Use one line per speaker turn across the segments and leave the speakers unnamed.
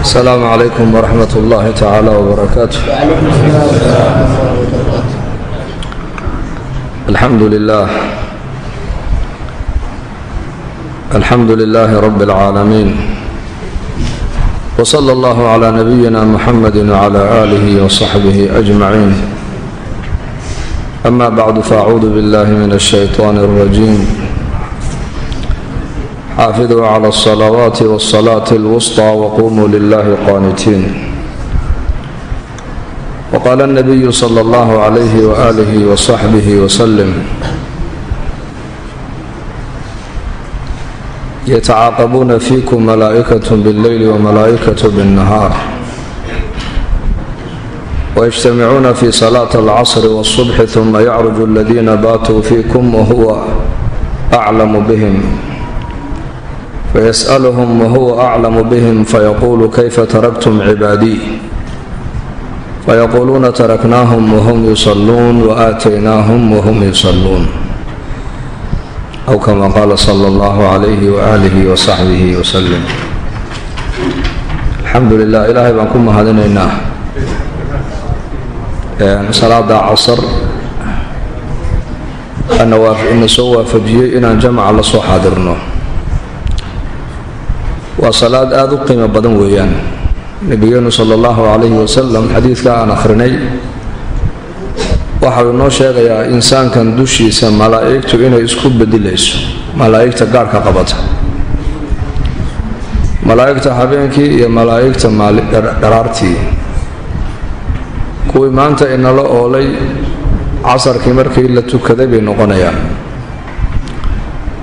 السلام عليكم ورحمة الله تعالى وبركاته. الحمد لله، الحمد لله رب العالمين، وصلى الله على نبينا محمد وعلى آله وصحبه أجمعين. أما بعد، فأعوذ بالله من الشيطان الرجيم. حافظوا على الصلوات والصلاة الوسطى وقوموا لله قانتين. وقال النبي صلى الله عليه وآله وصحبه وسلم: يتعاقبون فيكم ملائكة بالليل وملائكة بالنهار، ويجتمعون في صلاة العصر والصبح، ثم يعرج الذين باتوا فيكم وهو أعلم بهم، فيسألهم وهو أعلم بهم، فيقول: كيف تركتم عبادي؟ فيقولون: تركناهم وهم يصلون، وآتيناهم وهم يصلون، أو كما قال صلى الله عليه وآله وصحبه وسلم. الحمد لله. Ilaahay baan ku mahadinaynaa salaada casar ina soo waafajiyey inaan jamaca la soo xaadirno. Waa salaad aada u qiimo badan weeyaan. Nabigeenu sala allahu calayhi wasalam xadiidka aan akhrinay waxau inoo sheegayaa insaankan dushiisa malaa'igtu inay isku bedilayso, malaa'igta gaarhka qabata, malaa'igta habeenkii iyo malaa'igta dharaartii. Kuwii maanta inala oolay casarkii markii la tukaday bay noqonayaan.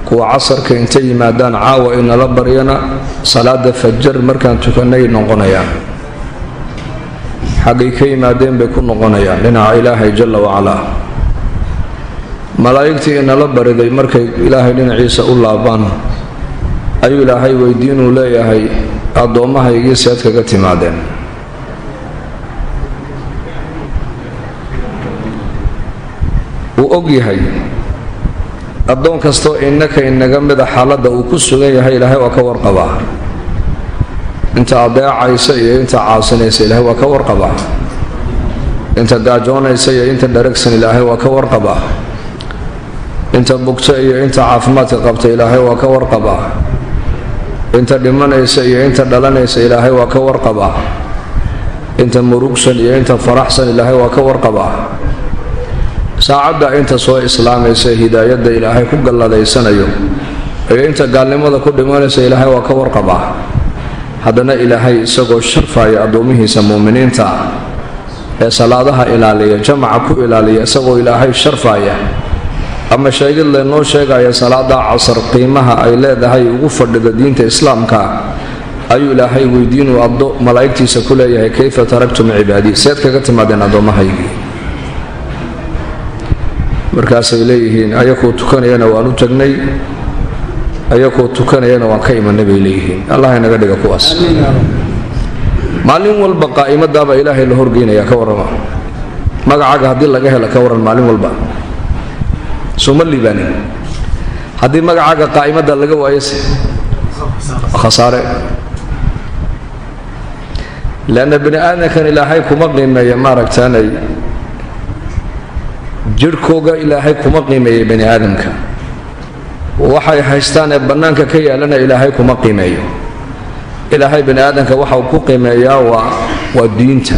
Kuwa casarka intay yimaadaan caawa inala baryana salaada fajar markaan tukanay noqonayaan. Xaggay ka yimaadeen bay ku noqonayaan, dhinaca Ilaahay jalla wacalaa. Malaa'igtii inala bariday markay Ilaahay dhinaciisa u laabaan ayuu Ilaahay weydiinuu leeyahay: addoommahaygii seed kaga timaadeen? Wuu og yahay addoon kastoo innaka inaga mida xaaladda uu ku sugan yahay. Ilaahay waa ka warqabaa inta adeecaysa iyo inta caasinaysa. Ilaahay waa ka warqabaa inta gaajoonaysa iyo inta dharagsan. Ilaahay waa ka warqabaa inta bugta iyo inta caafimaadka qabta. Ilaahay waa ka warqabaa inta dhimanaysa iyo inta dhalanaysa. Ilaahay waa ka warqabaa inta murugsan iyo inta faraxsan. Ilaahay waa ka warqabaa saacadda inta soo islaamaysa, hidaayadda Ilaahay ku galladaysanayo, iyo inta gaalnimada ku dhimanaysa. Ilaahay waa ka warqabaa. Haddana Ilaahay isagoo sharfaya addoomihiisa muuminiinta ee salaadaha ilaaliya, jamaca ku ilaaliya, isagoo Ilaahay sharfaya ama sheegid laynoo sheegaya salaada casar qiimaha ay leedahay ugu fadhida diinta islaamka, ayuu Ilaahay weydiinuu addo malaa'igtiisa ku leeyahay: kayfa taraktum cibaadii? Seed kaga timaadeen addoommahaygii? Markaasay leeyihiin: ayakoo tukanayana waan u tagnay, ayakoo tukanayana waan ka imanay, bay leeyihiin. Allah inaga dhiga kuwaas. Maalin walba qaa'imadaabaa Ilaahay la horgeynaya. Ka warrama magacaaga haddii laga hela? Ka warran maalin walba sooma liibaanin? Haddii magacaaga qaa'imada laga waayose, khasaare. Leanna bini aadamkan Ilaahay kuma qiimeeya, maaragtaanay, jirhkooga Ilaahay kuma qiimeeya. Bani aadamka waxay haystaan ee bannaanka ka yaalana Ilaahay kuma qiimeeyo. Ilaahay bani aadamka waxau ku qiimeeyaa waa diinta,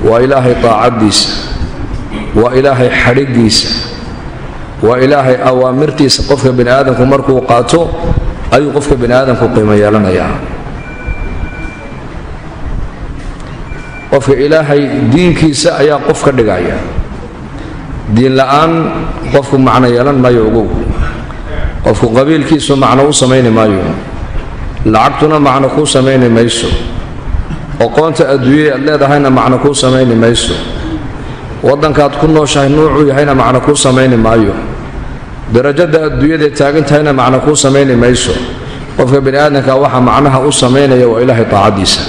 waa Ilaahay daacaddiisa, waa Ilaahay xadhiggiisa, waa Ilaahay awaamirtiisa. Qofka bani aadamku markuu qaato ayuu qofka bani aadamku qiimo yeelanayaa. Qofka Ilaahay diinkiisa ayaa qof ka dhigaya. Diin la-aan qofku macno yeelan maayo. Ogow, qofku qabiilkiisu macno u samayni maayo, lacagtuna macno kuu samayni mayso, oqoonta adduunyada aad leedahayna macno kuu samayni mayso, waddankaad ku nooshahay nuucuu yahayna macno kuu samayni maayo, darajada adduunyadae taagan tahayna macno kuu samayni mayso. Qofka bani aadamka waxa macnaha u samaynaya waa Ilaahay taacaddiisa.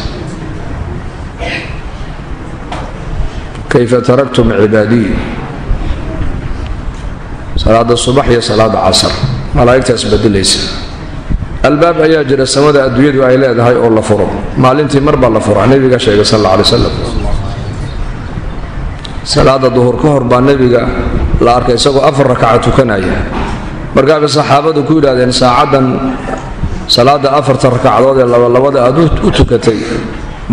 Kayfa taraktum cibaadii? Salaada subax iyo salaada casar malaa'igta isbedelaysa. Albaab ayaa jira samada adduunyadu ay leedahay oo la furo maalintii mar baa la furaa, nebiga sheegay sal alla alay wasalam. Salaada duhur ka hor baa nebiga la arkay isagoo 4 rakaca tukanaya. Markaabay saxaabadu ku yidhahdeen saacaddan salaada 4 rakacadood ee labalabada aad u tukatay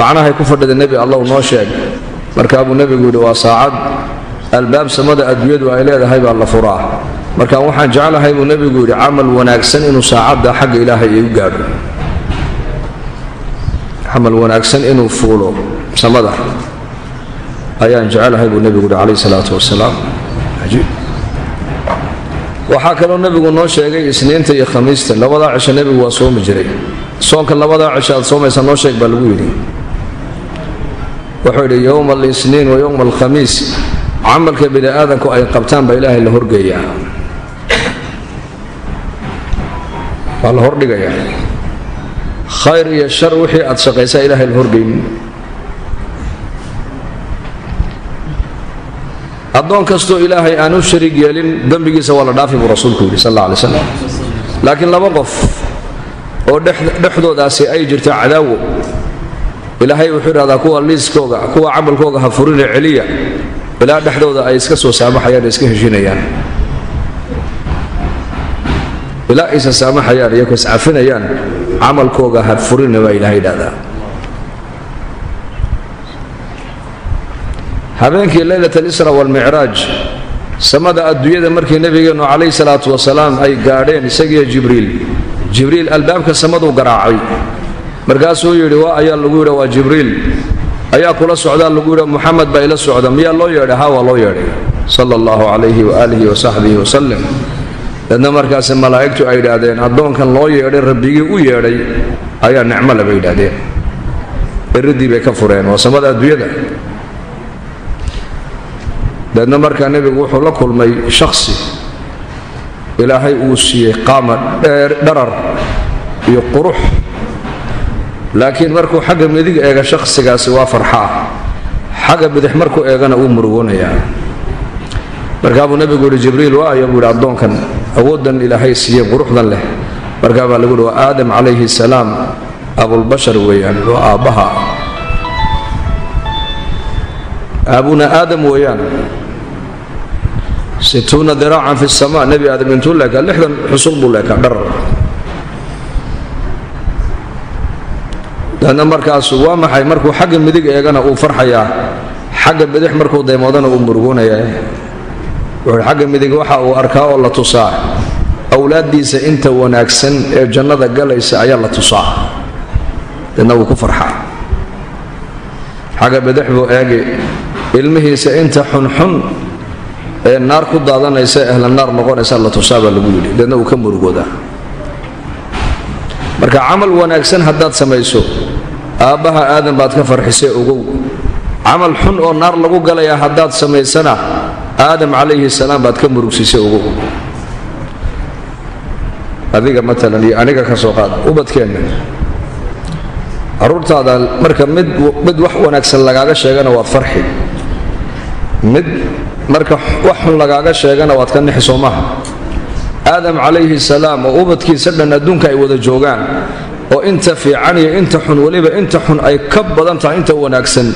macnahay ku fadhida nebi allow noo sheeg. Markaa buu nebigu yidhi waa saacad albaab samada adduunyadu ay leedahay baa la furaa. Marka waxaan jeclahay buu nebigu yidhi camal wanaagsan inuu saacadda xagga ilaahay igu gaadho, camal wanaagsan inuu fuulo samada ayaan jeclahay buu nebigu yidhi calayhi salaatu wasalaam. Cajiib. Waxaa kaloo nebigu noo sheegay isniinta iyo khamiista labadaa cisho nebigu waa soomi jiray. Soonka labadaa cisho aad soomaysa noo sheeg baa lagu yidhi. Wuxuu yidhi yowma alisniin wa yowma alkhamiis camalka bini aadamku ay qabtaan baa ilaahay la horgeeyaa, waa la hordhigayaa. Khayr iyo shar wixii aad shaqaysaa ilaahay la horgeynin. Addoon kastoo ilaahay aan u shariig yeelin dembigiisa waa la dhaafi buu rasuulku yidhi sal alla alay slam. Laakiin laba qof oo dhexdoodaasi ay jirto cadaawo, ilaahay wuxuu yidhahdaa kuwa liiskooga kuwa camalkooga ha furina celiya ilaa dhexdooda ay iska soo saamaxayaan, iska heshinayaan, ilaa aysa saamaxayaan iyagoo iscafinayaan camalkooga ha furina baa ilaahay yidhahdaa. Habeenkii leylat alisra waalmicraaj samada adduunyada markii nebigeennu calayhi salaatu wasalaam ay gaadheen isagiiyo Jibriil, Jibriil albaabka samaduu garaacay. Markaasuu yidhi waa ayaa lagu yidhi waa Jibriil. Ayaa kula socdaa lagu yidhi Muxamed baa ila socda. Miyaa loo yeedhay? Haa, waa loo yeedhay sala allahu calayhi waaalihi wasaxbihi wasalam. Dadna markaasi malaa'igtu ay yidhaahdeen addoonkan loo yeedhay rabbigii u yeedhay ayaa nicmo le bay yidhaahdeen. Iridii bay ka fureen, waa samada adduunyada. Deedna markaa nebigu wuxuu la kulmay shakhsi ilaahay uu siiyey qaama dharar iyo qurux, laakiin markuu xagga midig eega shakhsigaasi waa farxaa, xagga bidix markuu eegana uu murugoonayaa. Markaa buu nebigu yidhi Jibriil waa aya buu yidhi addoonkan awooddan ilaahay siiyey quruxdan leh. Markaa baa lagu yidhi waa Aadam calayhi salaam, abulbashar weeyaan, waa aabbaha aabuna aadam weeyaan. 60 diraacan fi samaa, nebi aadam intuu leekaa 60 xusul buu leekaa dharar. Deedna markaasu waa maxay markuu xagga midig eegana uu farxayaa, xagga bidix markuu daymoodana uu murugoonayaa. Wuxuu xagga midig waxa uu arkaa oo la tusaa awlaaddiisa inta wanaagsan ee jannada galaysa ayaa la tusaa, deedna wuu ku farxaa. Xagga bidix buu eegi ilmihiisa inta xunxun ee naar ku daadanaysa ehla naar noqonaysa la tusaa baa lagu yidhi, deedna uu ka murugoodaa. Marka camal wanaagsan haddaad samayso aabbaha aadan baad ka farxisay ogow. Camal xun oo naar lagu galayaa haddaad samaysana aadam calayhi salaam baad ka murugsiisay ogow. Adiga matalan iyo aniga ka soo qaad ubadkeenna, carruurtaada marka mid wax wanaagsan lagaaga sheegana waad farxi, mid marka wax xun lagaaga sheegana waad ka nixi, soo maaha? Aadam calayhi salaam oo ubadkiisa dhan adduunka ay wada joogaan oo inta fiican iyo inta xun weliba inta xun ay ka badan tahay inta wanaagsan,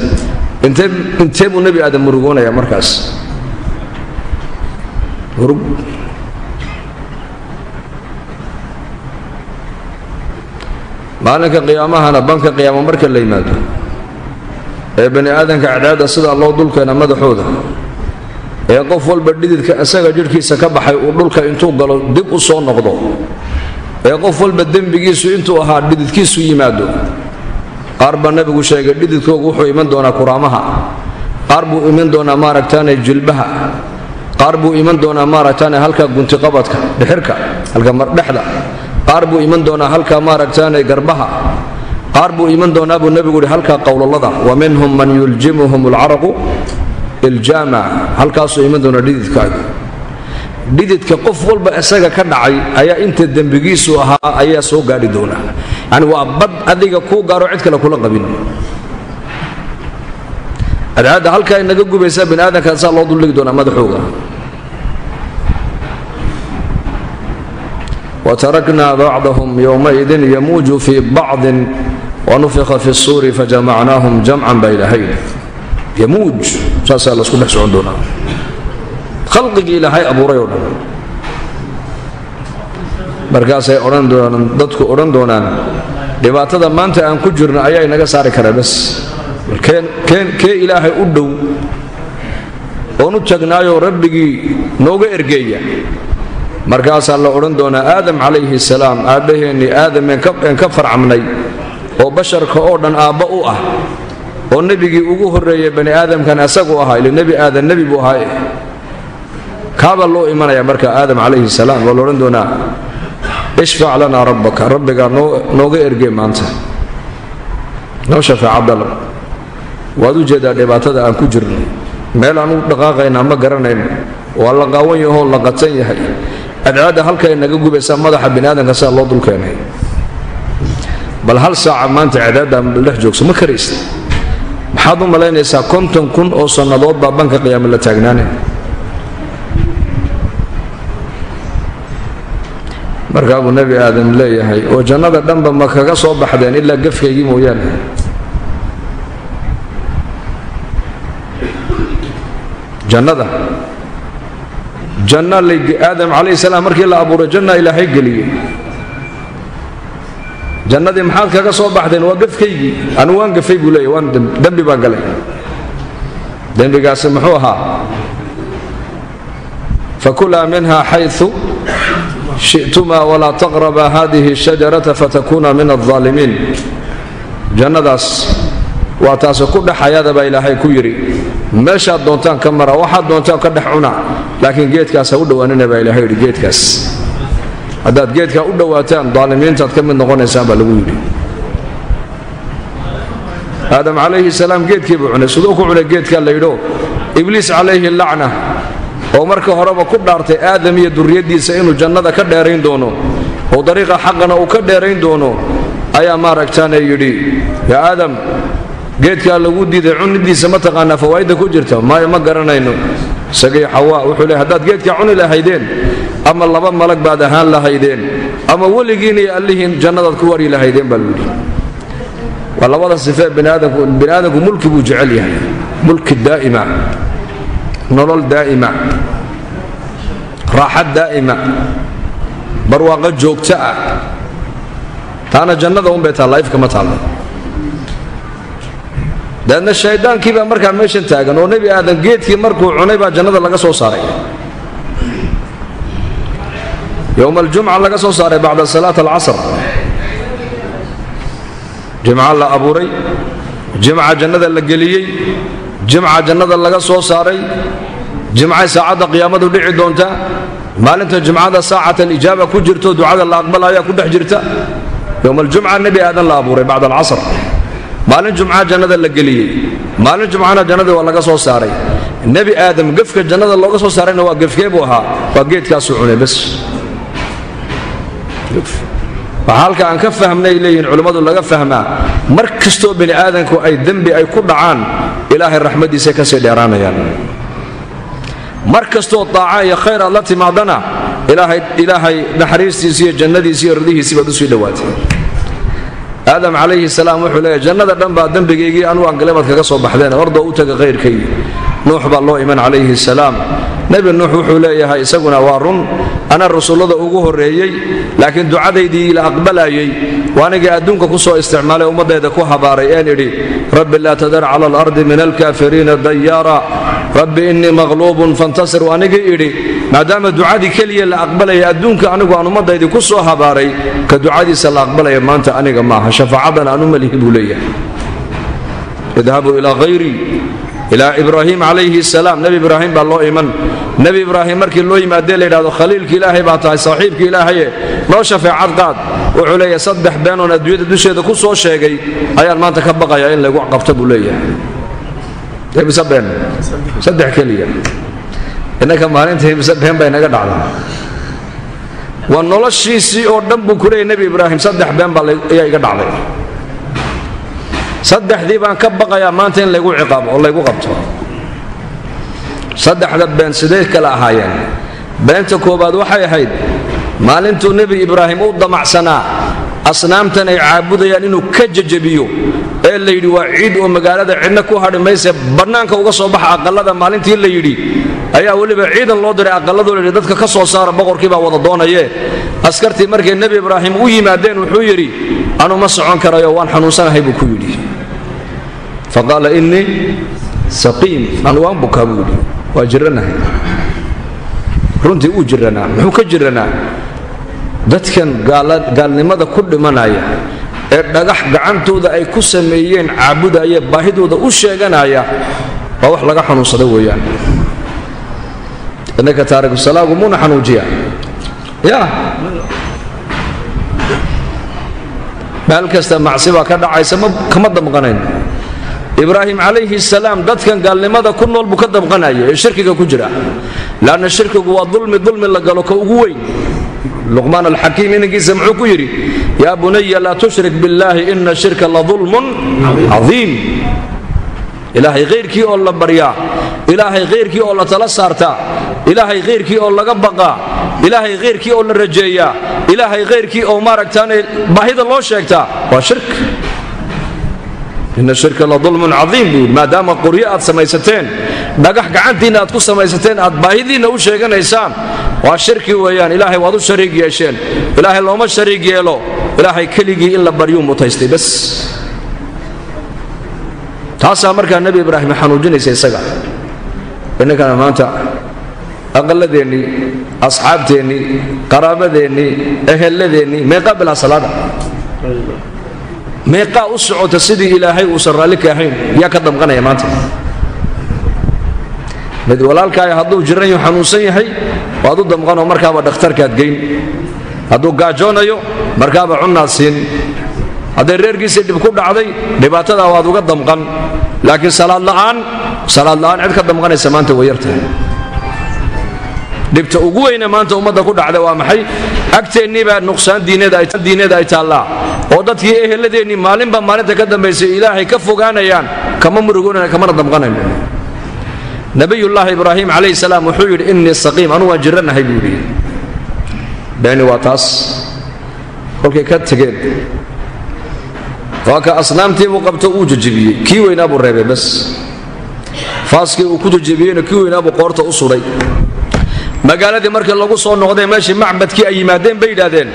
intee buu nebi aadam murugoonaya markaas? Murug. Maalinka qiyaamahana banka qiyaamo marka la yimaado ee bani aadamka cadceedda sidaa loo dulkeena madaxooda ee qof walba dhididka isaga jidhkiisa ka baxay uu dhulka intuu galo dib u soo noqdo ee qof walba dembigiisu intuu ahaa dhididkiisu yimaado. Qaar baa nebigu sheegay dhididkoogu wuxuu iman doonaa kuraamaha, qaar buu iman doonaa maaragtaane jilbaha, qaar buu iman doonaa maaragtaane halka guntiqabadka dhixirka halka mardhexda, qaar buu iman doonaa halka maaragtaane garbaha, qaar buu iman doonaa buu nebigu yidhi halka qowlalada. Wa minhum man yuljimuhum alcaraqu iljaama, halkaasuu iman doonaa dhididkaagu. Dhididka qof walba isaga ka dhacay ayaa inta dembigiisu ahaa ayaa soo gaadhi doonaa. Yacni waa bad adiga kuu gaaro cid kale kula qabin. Cadceedda halkaa inaga gubaysaa bini aadamka saa loo duldhigi doonaa madaxooga. Wataraknaa bacdahum yowmaidin yamuuju fii bacdin wanufika fi suuri fajamacnaahum jamcan baa ilaahay. Yamuuj saasaa laisku dhex socon doonaa khalqigii ilaahay abuuray oo dhan. Markaasay odhan doonaan dadku, odhan doonaan dhibaatada maanta aan ku jirno ayaa inaga saari karaa bas, kee ilaahay u dhow oon u tagnaayoo rabbigii nooga ergeeya? Markaasaa la odhan doonaa Aadam calayhi salaam, aabbaheennii Aadam een ka farcamnay oo basharka oo dhan aabba u ah, oo nebigii ugu horreeyay bani aadamkan asagu ahaa, ila nebi Aadan nebi buu ahaa, kaabaa loo imanaya. Marka Aadam calayhi salaam waa la odhan doonaa ishfac lanaa rabbaka, rabbigaa nooga ergee maanta, noo shafeeca dalab, waad u jeedaa dhibaatada aan ku jirno, meel aan u dhaqaaqaynaa ma garanayno, waa la qaawan yahoo la qatan yahay, adcaadda halkay naga gubaysaa madaxa bini aadamka sidaa loo dul keenay, bal hal saaca maanta cadaadda dhex joogso ma karaysa, maxaad u malaynaysaa 50,000 oo sannadood baa banka qiyaame la taagnaanay? Markaa buu nebi Aadam leeyahay oo jannada dhanba ma kaga soo baxdeen ilaa gafkaygii mooyaane? Jannada janna Aadam calayhi salaam markii la abuuray janna ilaahay geliyey, jannadii maxaad kaga soo baxdeen? Waa gafkaygii, anu waan gafay buu leeyahy, waan dembi baan galay. Dembigaasi muxuu ahaa? Fakulaa minha xayu shi'tumaa walaa taqrabaa hadihi shajarata fatakuna min aldaalimiin. Jannadaas waa taasi ku dhexayada baa ilaahay ku yidhi, meeshaad doontaan ka mara, waxaad doontaan ka dhex cuna, laakiin geedkaas ha u dhowaanina baa ilahay yidhi. Geedkaas haddaad geedkaa u dhowaataan daalimiintaad ka mid noqonaysaan baa lagu yidhi. Aadam calayhi salaam geedkii buu cunay. Siduu ku cunay geedkaa la yidho? Ibliis calayhi lacna oo marka horeba ku dhaartay Aadam iyo duriyaddiisa inuu jannada ka dheerayn doono oo dariiqa xaqana uu ka dheerayn doono ayaa maaragtaane yidhi, yaa Aadam, geedkaa lagu diiday cunidiisa ma taqaanaa fawaa'idda ku jirta? Maayo, ma garanayno. Isagii Xawaa wuxuu leey haddaad geedkaa cuni lahaydeen ama laba malag baad ahaan lahaydeen ama weligiin iyo allihiin jannadaad ku wari lahaydeen baa lagu yidhi. Waa labada sifee biniaadamku. Biniaadamku mulki buu jecel yahay, mulki daa'ima, nolol daa'ima, raaxad daa'ima, barwaaqo joogto ah. Taana jannada unbay taalla, ifka ma taallo. Dabeedna shayddaankii baa markaa meeshan taagan oo nebi Aadam geedkii markuu cunay baa jannada laga soo saaray, yowma aljumca laga soo saaray bacda salaat alcasr. Jimca la abuuray, jimca jannada la geliyey, jimca jannada laga soo saaray, jimcay saacadda qiyaamadu dhici doontaa. Maalinta jimcada saacat alijaaba ku jirto, ducada la aqbalayaa ku dhex jirta. Yowma aljumca nebi Aadan la abuuray bacda alcasr, maalin jumca jannada la geliyey, maalin jumcana jannadii waa laga soo saaray. Nebi Aadam gefka jannada looga soo saarayna waa gefkee buu ahaa? Waa geedkaasuu cunay bas. Waxaa halka aan ka fahmnay leeyihiin culimmadu laga fahmaa mar kastoo bini aadamku ay dembi ay ku dhacaan ilaahay raxmaddiisay kasii dheeraanayaan, mar kastoo daaca iyo khayr aad la timaadana ilaahay naxariistiisi iyo jannadiisi iyo ridihiisii baad usii dhowaatay. Aadam calayhi salaam wuxuu leeyahy jannada dhan baa dembigaygii anugu aan galay baad kaga soo baxdeen, ordoo u taga khayrkay. Nuux baa loo iman calayhi salaam. Nebi Nuux wuxuu leeyahay isaguna waa run, anaa rasuullada ugu horreeyey, laakiin ducadaydii la aqbalayey waa anigii adduunka ku soo isticmaalay, ummaddayda ku habaaray een idhi rabbi laa tadar cala alardi min alkaafiriina dayaara, rabbi innii maqluubun fantasir, anigii idhi. Maadaama ducadii keliya la aqbalaya adduunka anigu aan ummaddaydii ku soo habaaray, ka ducadiisa la aqbalaya maanta aniga maaha, shafaacadan aan u malihi buu leeyahay. Idhabuu ilaa hayrii, ilaa Ibraahim calayhi salaam. Nebi Ibraahim baa loo iman. Nebi Ibraahim markii loo yimaadee la yidhahdo khaliilka ilaahay baa tahay, saaxiibka ilaahaye, noo shafeecad qaad, wuxuu leeyahay saddex beenoon adduunyada dusheeda ku soo sheegay ayaan maanta ka baqayaa in lagu qabto buu leeyahay. Mise been? Saddex keliya. Innaka maalintii mise been bay naga dhacdaa? Waa noloshiisii oo dhan buu ku leeyahy nebi Ibraahim saddex been baa ayaa iga dhacday, saddexdii baan ka baqayaa maanta in laygu ciqaabo oo laygu qabto. Saddexda been sidee kale ahaayeen? Beenta koobaad waxay ahayd Maalintuu Nebi Ibraahim u damacsanaa asnaamtan ay caabudayaan inuu ka jajabiyo, ee la yidhi waa ciid oo magaalada cidna ku hadhi mayse, bannaanka uga soo baxa aqallada, maalintii la yidhi ayaa weliba ciidan loo diray aqalladoo la yidhi dadka ka soo saara, boqorkii baa wada doonayee. Askartii markay Nebi Ibraahim u yimaadeen wuxuu yidhi anu ma socon karayo, waan xanuunsanahay buu ku yidhi. Faqaala innii saqiim, anu waan bukaa buu yidhi, waa jiranahay. Runtii uu jiranaa. Muxuu ka jiranaa? Dadkan gaalnimada ku dhimanaya ee dhagax gacantooda ay ku sameeyeen caabudaya, baahidooda u sheeganaya, waa wax laga xanuunsada weeyaan. Innaka taariku salaagu muuna xanuujiya ya meel kasta macsi baa ka dhacaysa, kama damqanayn. Ibraahim calayhi salaam dadkan gaalnimada ku nool buu ka damqanaya ee shirkiga ku jira, laanna shirkigu waa dulmi, dulmi la galo ka ugu weyn. Luqmaan alxakiim inankiisa muxuu ku yidhi? Yaa bunaya laa tushrik billaahi ina shirka la dulmun cadiim. Ilaahay khayrkii oo la baryaa, Ilaahay khayrkii oo la tala saartaa, Ilaahay khayrkii oo laga baqaa, Ilaahay khayrkii oo la rajeeyaa, Ilaahay khayrkii oo maaragtaane baahida loo sheegtaa waa shirk. Ina shirka la dulmun cadiim buu yidhi. Maadaama qoryo aad samaysateen, dhagax gacantiinna aad ku samaysateen, aad baahidiinna u sheeganaysaan, waa shirki weeyaan. Ilaahay waad u shariig yeesheen, Ilaahay looma shariig yeelo, Ilaahay keligii in la baryuu mutaystay bas. Taasaa markaa Nebi Ibraahim xanuujinaysa isaga. Innankana maanta aqalladeennii, asxaabteennii, qaraabadeennii, ehelladeennii meeqaa bilaa salaada, meeqaa u socota sidii Ilaahay uusan raalli ka ahayn? Yaa ka damqanaya maanta? Mid walaalkaaya hadduu jiran yahu, xanuunsan yahay, waad u damqanoo markaaba dhakhtarkaad geyn. Hadduu gaajoonayo markaaba cunnaad siin. Hadday reerkiisii dhib ku dhacday dhibaatadaa waad uga damqan. Laakiin salaad la'aan, salaad la'aan cid ka damqanaysa maanta way yartahay. Dhibta ugu weyne maanta ummadda ku dhacda waa maxay? Agteennii baa nuqsaan diineed ay taallaa, oo dadkii eheladeennii maalinba maalinta ka dambaysay Ilaahay ka fogaanayaan, kama murugoonayna, kamana damqanayno. Nabiyullaahi Ibraahim calayhi salaam wuxuu yidhi innii saqiim, anugu waan jiranahay buu yidhi. Beeni waa taas. Kolkay ka tegeen waa ka asnaamtii buu qabto, uu jajabiyey, kii weynaa buu reebay bas. Faaskii uu ku jajabiyeyna kii weynaa buu qoorta u sudhay. Magaaladii markii lagu soo noqday, meeshii macbadkii ay yimaadeen, bay yidhaahdeen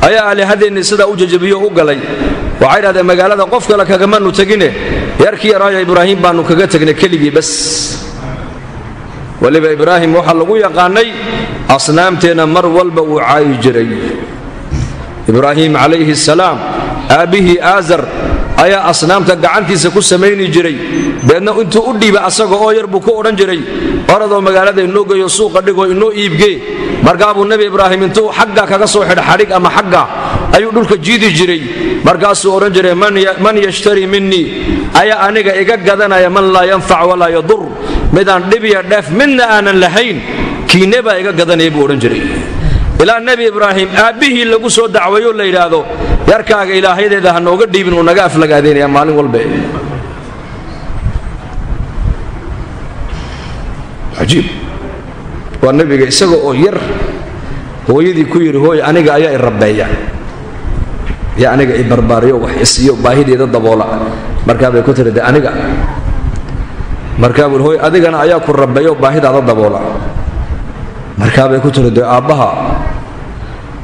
ayaa aalihadeennii sidaa u jajabiyo u galay. Waxay idhahdeen magaalada qof kale kagamanu tegine, yarkii yaraayo Ibraahim baanu kaga tegnay keligii bas. Weliba Ibraahim waxaa lagu yaqaanay asnaamteenna mar walba uu caayi jiray. Ibraahim calayhi salaam aabbihii Aazar ayaa asnaamta gacantiisa ku samayni jiray, deedna intuu u dhiiba asaga oo yar buu ku odhan jiray oradoo magaalada inoo geeyo, suuqa dhigoo inoo iibgee. Markaabuu Nebi Ibraahim intuu xagga kaga soo xidha xadhig ama xagga ayuu dhulka jiidi jiray. Markaasuu odhan jiray man yashtarii minii, ayaa aniga iga gadanaya, man laa yanfac walaa yadur, midaan dhibiya dheef midna aanan lahayn, kiine baa iga gadanaya buu odhan jiray. Ilaa Nebi Ibraahim aabbihii lagu soo dacwayo la yidhaahdo yarkaaga ilaahyadeeda ha nooga dhiibin, uu naga aflagaadeynaya maalin walba. Cajiib waa nebiga isaga oo yar hooyadii ku yidhi hooy aniga ayaa i rabbeeya, yaa aniga i barbaariyo, wax isiyo, baahideeda daboola. Markaa bay ku tiri de aniga. Markaa buu hooy adigana ayaa ku rabbeeyo, baahidaada daboola. Markaa bay ku tiri de aabbaha.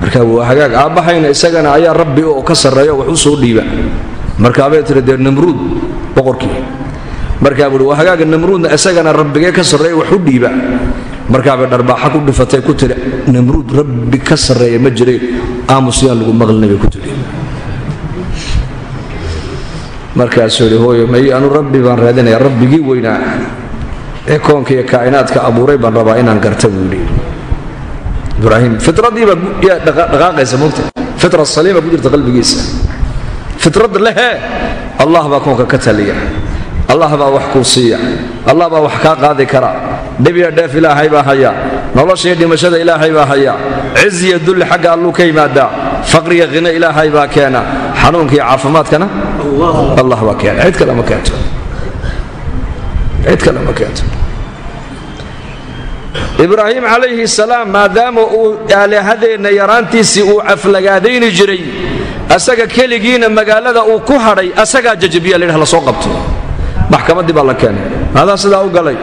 Markaa buu hagaag aabbahayna isagana ayaa rabbi oo ka sarreeyo, wax u soo dhiiba. Markaabay tiri dee Namruud boqorkii. Markaa buui waa hagaaga, Namruudna isagana rabbigee ka sarreeya wax u dhiiba? Markaabay dharbaaxa ku dhifatay, ku tiri Namruud rabbi ka sarreeya ma jiray, aamusyaan lagu maqlina bay ku tiri. Markaasuu yidhi hooyo may anu rabbi baan raadinaya, rabbigii weynaa ee koonka iyo kaa'inaadka abuuray baan rabaa inaan garta buu yidhi Ibraahim. Fitradii baa yaa dhaqaaqaysa moogta, fitra saliima ku jirta qalbigiisa, fitrad lehee Allah baa koonka ka taliya, Allah baa wax kuu siiya, Allah baa wax kaa qaadi kara, dhib iyo dheef Ilaahay baa haya, nolosha iyo dhimashada Ilaahay baa haya, ciz iyo dulli xagga Alluu ka yimaadaa, faqriga khino Ilaahay baa keena, xanuunka iyo caafimaadkana Allah baa keena, cid kale ma keento, cid kale ma keento. Ibraahim calayhi salaam maadaama uu aalihadeenna yaraantiisii uu aflagaadayni jiray, asaga keligiina magaalada uu ku hadhay, asagaa jajabiya la yidhah, la soo qabto. Maxkamaddii baa la keenay. Maadaa sidaa u galay?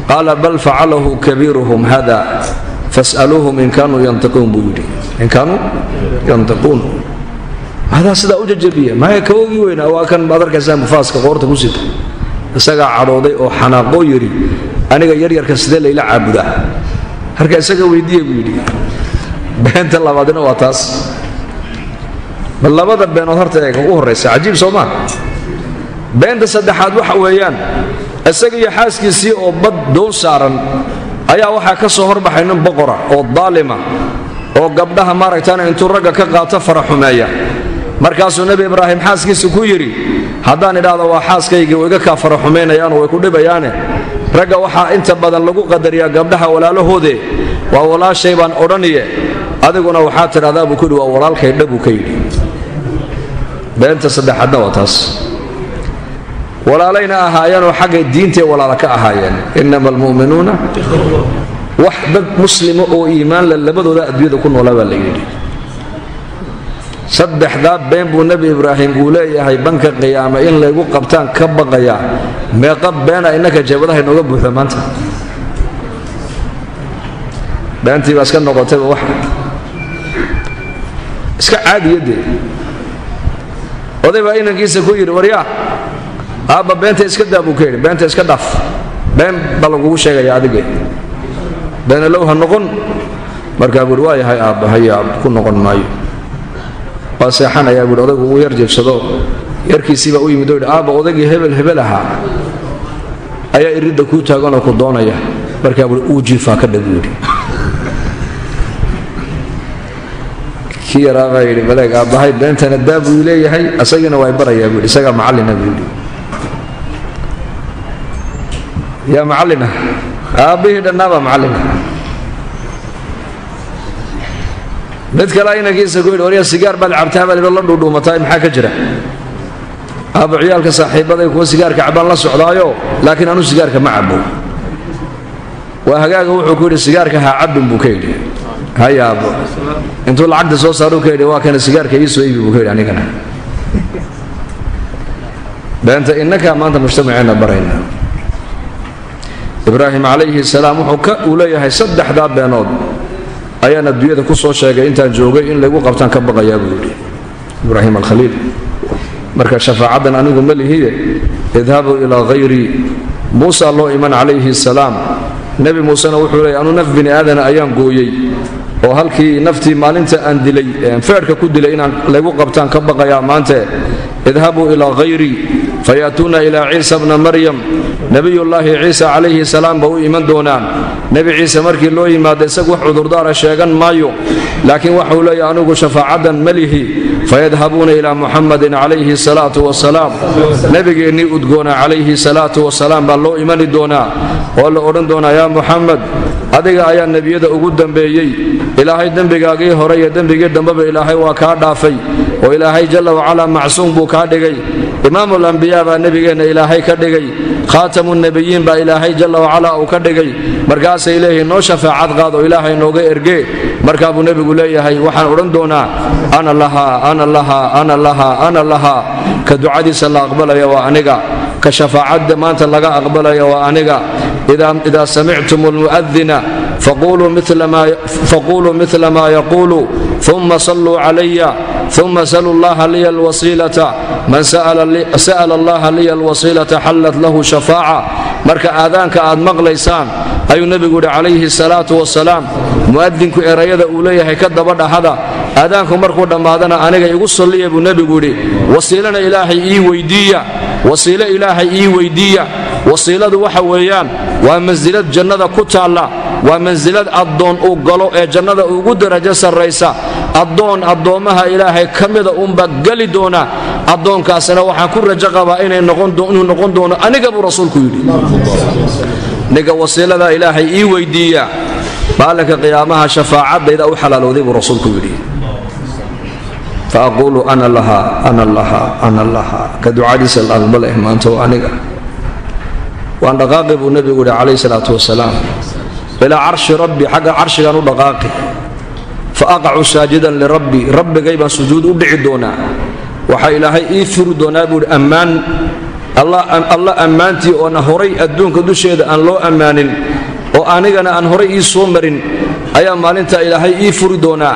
Qaala bal facalahu kabiiruhum hada fas'aluuhum in kaanuu yantiquun buu yidhi. In kaanuu yantiquun. Maadaa sidaa u jajabiya? Maya, kawogii weynaa waa kan baad arkaysaa mufaaska qoorta ku sita. Isagaa cadhooday oo xanaaqoo yidhi, aniga yaryarka sidee layla caabudaa? Marka isaga weydiiya buu yidhi. Beenta labaadina waa taas. Bal labada beenood horta eega u horraysa, cajiib soo maa? Beenta saddexaad waxa weeyaan, isaga iyo xaaskiisii oo bad doon saaran ayaa waxaa ka soo horbaxay nin boqora oo daalima oo gabdhaha maaragtaana intuu ragga ka qaato fara xumeeya. Markaasuu Nebi Ibraahim xaaskiisa ku yidhi, haddaan idhaahdo waa xaaskaygii way iga kaa fara xumaynayaano way ku dhibayaane, ragga waxaa inta badan lagu qadariyaa gabdhaha walaalahoode, waa walaashay baan odhaniye, adiguna waxaa tidhahdaa buu ku yidhi waa walaalkay dha buu ka yidhi. Beenta saddexaadna waa taas. Walaalayna ahaayeenoo xagga diintay walaala ka ahaayeen. Inama almu'minuuna, wax dad muslima oo iimaan le labadooda adduunyada ku noolaa baa la yidhi. Saddexdaa been buu Nebi Ibraahim uu leeyahay banka qiyaama in laygu qabtaan ka baqayaa. Meeqa beena innaka jeebadaha inooga buuxda maanta? Beentii baa iska noqotayba wax iska caadiya dee. Oday baa inankiisa ku yidhi, waryaa aabba, beenta iska daa buu ka yidhi, beenta iska dhaaf, been baa lagugu sheegaya adige, beenalow ha noqon. Markaa buuhi, waa yahay aabba, haya ku noqon maayo, waa seexanayaa buuhi. Odaygu uu yar jiibsado, yarkiisii baa u yimid oo yidhi, aabba, odaygii hebel hebel ahaa ayaa iridda kuu taaganoo ku doonaya. Markaa buuhi, uu jiifaa ka dha buu yidhi. Kii yaraa baa yidhi, baleeg aabbahay beentana daa buu leeyahay, asagiina waa barayaa buu yidhi, isagaa macallina buu yidhi. Yaa macallina? Aabbihii dhannaabaa macallina. Mid kale inankiisa ku yidhi, waryaa sigaar baad cabtaa baa lidho la dhuudhuumataay, maxaa ka jira? Aabba, ciyaalka saaxiibaday kuwa sigaarka cabaan la socdaayo, laakiin anu sigaarka ma cabo. Waa hagaaga, wuxuu ku yidhi, sigaarka ha cabbin buu ka yidhi. Haya aabbo. Intuu lacagta soo saaruu ka yidhi, waa kana, sigaarka ii soo iibi buu ka yidhi anigana. Beenta innakaa maanta mujtamaceenna barayna. Ibraahim calayhi salaam wuxuu ka uu leeyahay saddexdaa beenood ayaan adduunyada ku soo sheegay intaan joogay, in laygu qabtaan ka baqayaa buu yidhi Ibraahim alkhaliil. Marka shafaacaddan anigu ma lihiye, idhabuu ilaa hayrii. Muusa loo iman calayhi salaam. Nebi Muusena wuxuu leeyay, anuu naf bini aadana ayaan gooyey oo halkii naftii maalinta aan dilay feedhka ku dilay inaan laygu qabtaan ka baqayaa maante, idhabuu ilaa hayrii. Fayaatuuna ilaa Ciisa bna Maryam, Nebiyullaahi Ciisa calayhi salaam ba u iman doonaan. Nebi Ciise markii loo yimaado, isagu wax cudurdaara sheegan maayo, laakiin waxau leeyahy anigu shafaacaddan ma lihi. Fayadhabuuna ilaa Muxamadin calayhi salaatu wasalaam, nebigeennii udgoona calayhi salaatu wasalaam baa loo imani doonaa oo la odhan doonaa, yaa Muxamed, adiga ayaa nebiyada ugu dambeeyey, Ilaahay dembigaagii hore iyo dembigii dambeba Ilaahay waa kaa dhaafay oo Ilaahay jalla wacalaa macsuum buu kaa dhigay, imaamulambiyaa baa nebigeenna Ilaahay ka dhigay, khaatamunebiyiin baa Ilaahay jalla wacalaa uu ka dhigay. Markaasay leeyihiin, noo shafaacad qaad oo Ilaahay nooga ergee. Markaa buu nebigu leeyahay, waxaan odhan doonaa, ana lahaa, ana lahaa, ana lahaa, ana lahaa. Ka ducadiisa la aqbalaya waa aniga, ka shafaacadda maanta laga aqbalaya waa aniga. Idaa samictum almu'adina faquluu mila ma yaquulu, uma salluu calaya, uma saluu llaha liya alwasiilata, man sa'ala allaha liya alwasiilata xallat lahu shafaaca. Marka aadaanka aad maqlaysaan, ayuu nebigu yidhi calayhi salaatu wasalaam, mu'adinku erayada uu leeyahay ka daba dhahada, aadaanku markuu dhammaadana aniga igu salliya buu nebigu yidhi, wasiilana Ilaahay ii weydiiya, wasiilo Ilaahay ii weydiiya. Wasiiladu waxa weeyaan waa mansilad jannada ku taalla, waa mansilad addoon uu galo ee jannada ugu darajo sarraysa. Addoon addoommaha Ilaahay ka mida uunbaa geli doona, addoonkaasina waxaan ku rajo qabaa inuu noqon doono aniga buu rasuulku yidhi. Ninka wasiilada Ilaahay ii weydiiya maalinka qiyaamaha shafaacadayda u xalaalowday buu rasuulku yidhi. Fa aquulu ana lahaa, ana lahaa, ana lahaa. Ka ducadiisa la aqbaleh maanta oo aniga waan dhaqaaqi buu nebigu yidhi calayhi salaatu wasalaam. Ilaa carshi rabbi, xagga carshigaan u dhaqaaqi. Fa aqacu saajidan lirabbi, rabbigay baan sujuud u dhici doonaa. Waxaa Ilaahay ii furi doonaa, buu ihi, ammaan Alla ammaantii oona horay adduunka dusheeda aan loo ammaanin oo anigana aan horay ii soo marin ayaa maalintaa Ilaahay ii furi doonaa.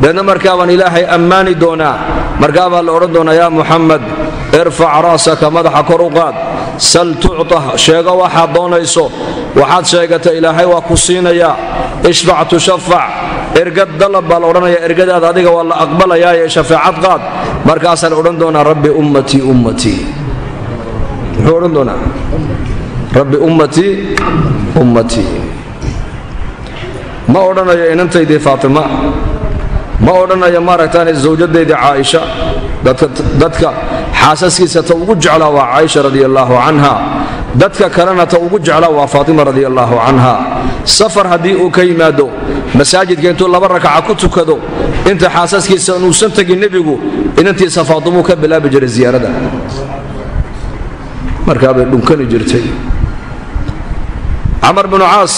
Deedna markaabaan Ilaahay ammaani doonaa. Markaabaa la odhan doonaa: "Yaa Muxamed, irfac ra'saka, madaxa kor u qaad, sal tucta, sheego waxaad doonayso, waxaad sheegata Ilaahay waa ku siinayaa, ishfac tushafac, ergad dalab baa la odhanayaa, ergadaada adiga waa la aqbalayaa ee shafeecad qaad." Markaasaan odhan doonaa: "Rabbi, ummatii, ummatii." Muxuu odhan doonaa? "Rabbi, ummatii, ummatii." Ma odhanayo inantaydii Faatima, ma odhanayo maaragtaan zawjadaydii Caaisha. Dadka xaasaskiisa ta ugu jeclaa waa Caaisha radia allaahu canha, dadka kalena ta ugu jeclaa waa Faatima radia allaahu canha. Safar haddii uu ka yimaado, masaajidka intuu laba rakaca ku tukado, inta xaasaskiisa inuusan tegin nebigu, inantiisa Faatimuu ka bilaabi jiray ziyaarada. Markaabay dhunkani jirtay. Camar binu Caas,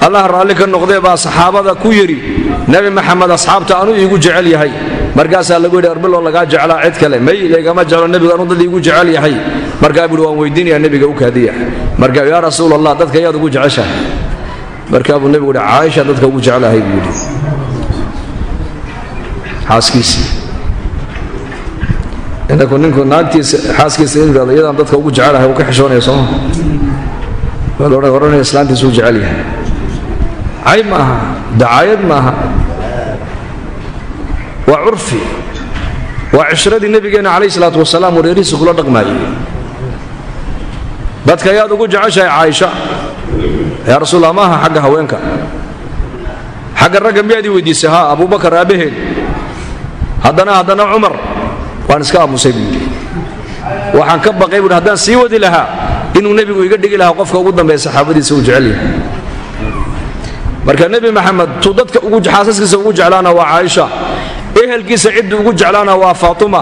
Allah raalli ka noqdee, baa saxaabada ku yidhi: "Nebi Maxamed asxaabta anuu iigu jecel yahay." Markaasaa lagu yidhi: "Arbiloo lagaa jeclaa cid kale may laygama jeclo, nebigu anuu dad iigu jecel yahay." Markaa buuhi: "Waan weydiinayaa nebiga, u kaadiya." Markaa: "Yaa Rasuul Allah, dadka yaad ugu jeceshahay?" Markaa buu nebigu yidhi: "Caaisha dadka ugu jeclahay," buu yidhi, xaaskiisii. Inaku ninku naagtiisa, xaaskiisa inuu yidhahdo iyadaan dadka ugu jecelahay, uu ka xishoonaya, sooma? Waa la odhanaya islaantiisa u jecel yahay. Cayb ma aha, dacaayad ma aha, waa curfi, waa cishradii nebigeenna calayh isalaatu wasalaam wareerihiisa kula dhaqmaayey. "Dadka ayaad ugu jeceshahay?" "Caaisha, yaa Rasuullah." Maaha xagga haweenka, xagga ragga miyaad ii weydiisay? "Haa, Abuubakar aabbaheed, haddana Cumar." "Waan iska aamusay," buu yidhi. "Waxaan ka baqay," buuhi, "haddaan sii wadi lahaa inuu nebigu iga dhigi lahaa qofka ugu dambeeya saxaabadiisa uu jecel yahay." Marka Nebi Maxamed tuu dadka ugu xaasaskiisa ugu jeclaana waa Caaisha, ehelkiisa ciddu ugu jeclaana waa Faatuma.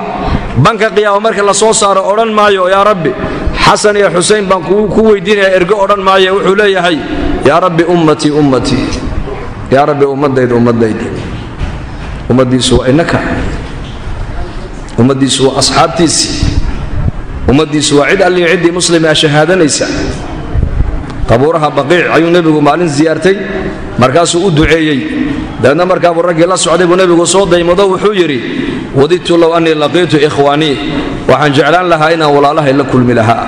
Banka qiyaama marka la soo saaro odhan maayo: "Yaa Rabbi, Xasan iyo Xusein baan ku weydiinaya ergo," odhan maayo. Wuxuu leeyahay: "Yaa Rabbi, ummatii, ummatii, yaa Rabbi, ummadayda, ummadayda." Ummaddiisu waa innaka, ummaddiisu waa asxaabtiisii, ummaddiisu waa cid alliyo ciddii muslima shahaadanaysa. Qabuuraha Baqiic ayuu nebigu maalin siyaartay, markaasuu u duceeyey. Dabeedna markaabuu raggii la socday buu nebigu soo daymado. Wuxuu yidhi: "Wadidtu low annii laqiitu ikhwaanii, waxaan jeclaan lahaa inaan walaalahay la kulmi lahaa."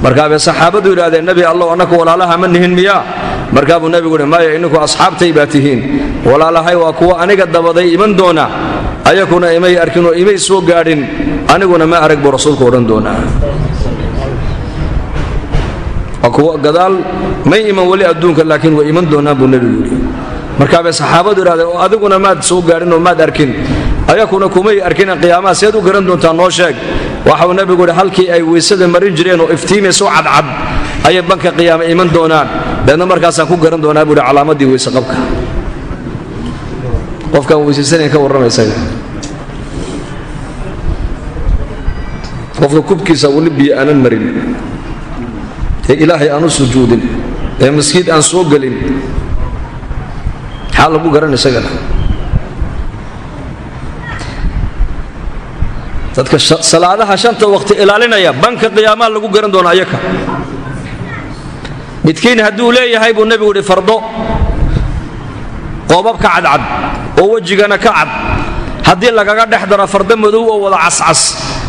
Markaabay saxaabadu yidhahdeen: "Nebi Allow, annaku walaalaha ma nihin miyaa?" Markaa buu nebigu yidhi: "Maya, inninku asxaabtay baa tihiin. Walaalahay waa kuwa aniga dabaday iman doona, ayakuna imay arkin oo imay soo gaadhin, aniguna ma arag," buu rasuulku odhan doonaa. Waa kuwa gadaal may iman weli adduunka, laakiin way iman doonaan, buu nebigu yidhi. Markaabay saxaabadu yidhahdeen: "Oo adiguna maad soo gaadhin oo maad arkin, ayakuna kumay arkin, qiyaamaha seed u garan doontaa? Noo sheeg." Waxauu nebigu yidhi: "Halkii ay weysada marin jireen oo iftiimayso cadcad ayay banka qiyaama iman doonaan. Deedna markaasaan ku garan doonaa," buu yidhi, "calaamadii weyse qabka." Qofkaan weysaysanayn ka warramaysa, qofka kubkiisa weli biyo aanan marin, ee Ilaahay aan u sujuudin, ee maskiid aan soo gelin, maxaa lagu garan isagana? Dadka salaadaha shanta waqti ilaalinaya banka qiyaamaha lagu garan doona ayaka. Midkiin hadduu leeyahay, buu nebigu yidhi, fardo qoobabka cadcad oo wejigana ka cad, haddii lagaga dhex daro fardo madow oo wada cascas,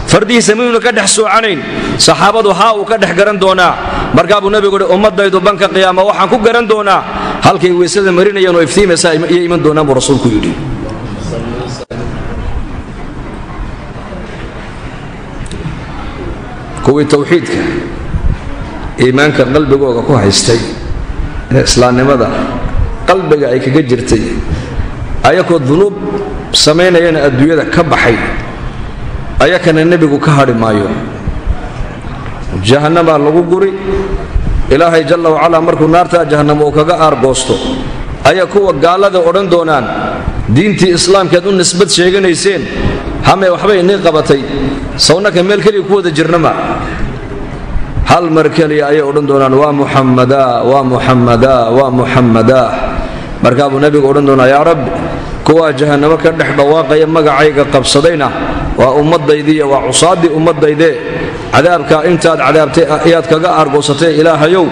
fardihiisa miyuuna ka dhex soocanayn? Saxaabadu haa, uu ka dhex garan doonaa. Markaa buu nebigu yidhi: "Ummadaydu banka qiyaama waxaan ku garan doonaa halkay weysada marinayaan oo iftiimaysa iyo iman doonaan," buu rasuulku yidhi. Kuwii tawxiidka, iimaanka qalbigooga ku haystay ee islaamnimada qalbiga ay kaga jirtay, ayakoo dunuub samaynayana adduunyada ka baxay, ayakana nebigu ka hadhi maayo. Jahannamaa lagu guri. Ilaahay jalla wacalaa markuu naartaa jahannamo uu kaga aargoosto ayaa kuwa gaalada odhan doonaan: "Diintii islaamkeed u nisbad sheeganayseen hame waxbay inii qabatay? Sawnaka meel keliya ku wada jirnama?" Hal mar keliya ayay odhan doonaan waa Muxammadaa, waa Muxammadaa, waa Muxammadaa. Markaa buu nebigu odhan doonaa yaa Rabbi, kuwaa jahannamo ka dhex dhawaaqaya magacayga qabsadayna waa ummadaydiiyo waa cusaaddii ummaddaydee, cadaabkaa intaad cadaabtay ayaad kaga aargoosatay Ilaahayow,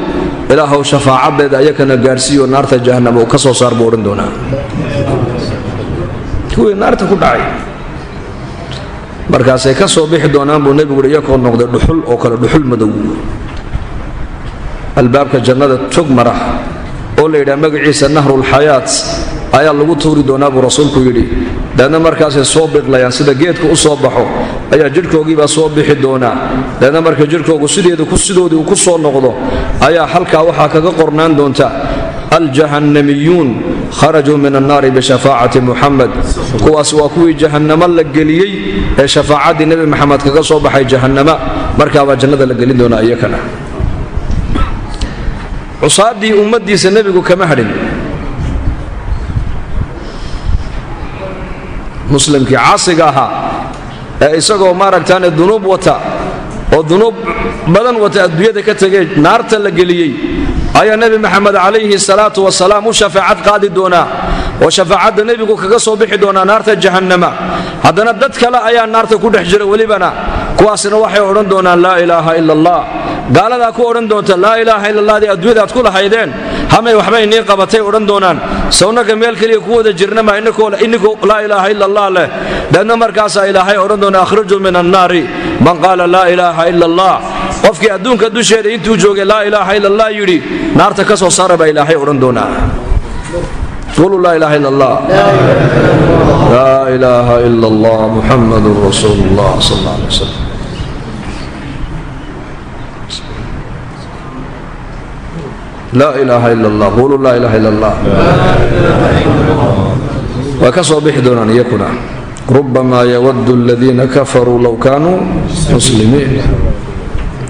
Ilaahow shafaacaddeeda ayakana gaadhsiiyo naarta jahannamo ka soo saar buu odhan doonaa. Kuwii naarta ku dhacay markaasay ka soo bixi doonaan buu nebigu uhi iyakoo noqday dhuxul oo kale, dhuxul madow. Albaabka jannada tog mara oo la yidhaha magaciisa Nahrulxayaat ayaa lagu tuuri doonaa buu rasuulku yidhi. Deedna markaasay soo biqlayaan, sida geedka u soo baxo ayaa jidhkoogiibaa soo bixi doonaa. Deedna marka jidhkoogu sidoodii uu ku soo noqdo ayaa halkaa waxaa kaga qornaan doonta aljahannamiyuun kharajuu min annaari bishafaacati Muxamed. Kuwaas waa kuwii jahannamo la geliyey ee shafaacaddii Nebi Maxamed kaga soo baxay jahannama. Markaabaa jannada la gelin doonaa iyakana. Cusaaddii ummaddiisa nebigu kama hadhin. Muslimkii caasiga ahaa ee isagoo maaragtaane dunuub wata oo dunuub badan wata adduunyada ka tegay naarta la geliyey ayaa Nebi Maxamed calayhi salaatu wasalaam u shafaacad qaadi doonaa, oo shafaacadda nebigu kaga soo bixi doonaa naarta jahannama. Haddana dad kale ayaa naarta ku dhex jira welibana, kuwaasina waxay odhan doonaan laa ilaaha ila Allah. Gaaladaa ku odhan doonta laa ilaaha illa allahdii adduunyada aad ku lahaydeen hamay waxbay nii qabatay odhan doonaan, sawnaga meel keliya ku wada jirnama ininkoo laa ilaaha ila allah leh. Deedna markaasaa Ilaahay odhan doona akhrijuu min annaari man qaala laa ilaaha ila allah. Qofkii adduunka dusheeda intuu joogay laa ilaaha ila allah yidhi naarta ka soo saara baa Ilaahay odhan doonaa. Quluu laa ilaaha ila allah, laa ilaaha ila allah, Muxamadun rasuulu llah sal alla alay wasalam. Laa ilaaha ila allah, quluu laa ilaaha ila allah. Waa ka soo bixi doonaan iyakuna. Rubamaa yawaddu aladiina kafaruu low kaanuu muslimiin.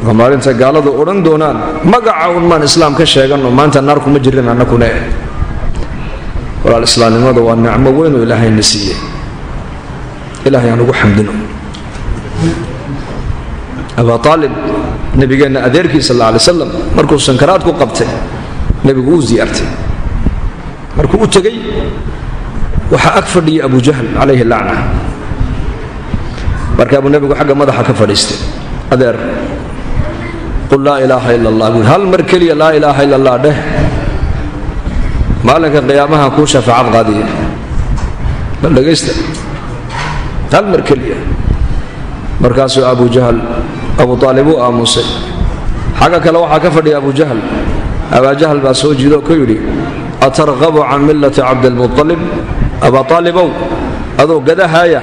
Waa maalinta gaaladu odhan doonaan magaca un maan islaam ka sheeganno, maanta naar kuma jirin annakune. Walaal, islaamnimada waa nicmo weyn oo Ilaahayna siiyey, Ilahay aan ugu xamdino. Abaa Aalib, nabigeenna adeerkii sal alla alay slam, markuu sankaraad ku qabtay nebigu uu ziyaartay. Markuu u tegey waxaa ag fadhiyay Abu Jahl calayhi lacna. Markaa buu nebigu xagga madaxa ka fadhiistay. Adeer, qul laa ilaaha ila allah buui, hal mar keliya laa ilaaha ila allah dheh, maalinka qiyaamaha kuu shafaacad qaadiya. Bal dhegaysta, hal mar keliya. Markaasuu Abu Jahl, Abu Aalib uu aamusay. Xagga kale waxaa ka fadhiya Abu Jahl. Abaa Jahl baa soo jiido oo ku yidhi atarqabu can millati Cabdilmualib? Abaa Aalibow, adoo gadahaaya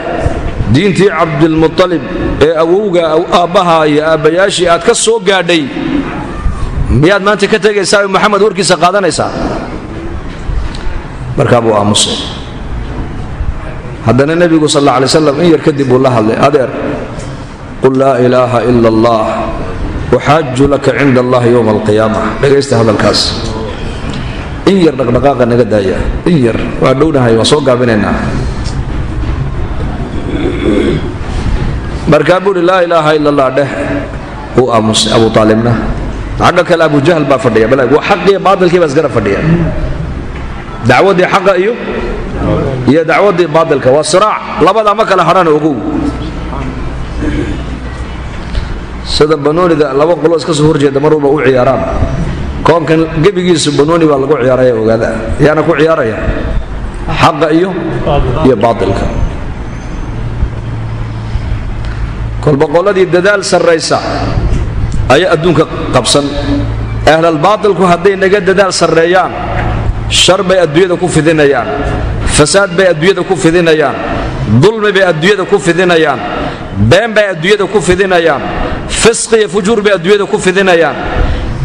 diintii Cabdilmualib ee awowga aabbaha iyo aabbayaashii aad ka soo gaadhay miyaad maanta ka tegaysaa oo Maxamed warkiisa qaadanaysaa? Markaa buu aamusay. Haddana nebigu sal alla alay slam in yar kadib buu la hadlay. Adeer, qul laa ilaaha ila allah uxaaju laka cinda allahi yowma alqiyaama. Dhegaysta hadalkaas. In yar dhaqdhaqaaqa naga daaya, in yar waa dhownahay, waa soo gaabinaynaa. Markaa buu uhi laa ilaaha ila allah dheh. Wuu aamusay Abu Aalibna. Xagga kale Abu Jahl baa fadhiya. Bal waa xaqiyo baatilkii baa isgara fadhiya, dacwaddii xaqa iyo dacwaddii baatilka. Waa siraac, labadaa ma kala hadhana. Ogow, sida banoonida laba qolo iska soo horjeeda mar walba u ciyaaraan, koonkan gebigiisu banooni baa lagu ciyaaraya. Ogaada, yaana ku ciyaaraya xaqa iyo baatilka. Kolba qoladii dadaal sarraysa ayaa adduunka qabsan. Ahlalbaatilku hadday naga dadaal sarreeyaan, shar bay adduunyada ku fidinayaan, fasaad bay adduunyada ku fidinayaan, dulmi bay adduunyada ku fidinayaan, been bay adduunyada ku fidinayaan, fisqi iyo fujuur bay adduunyada ku fidinayaan.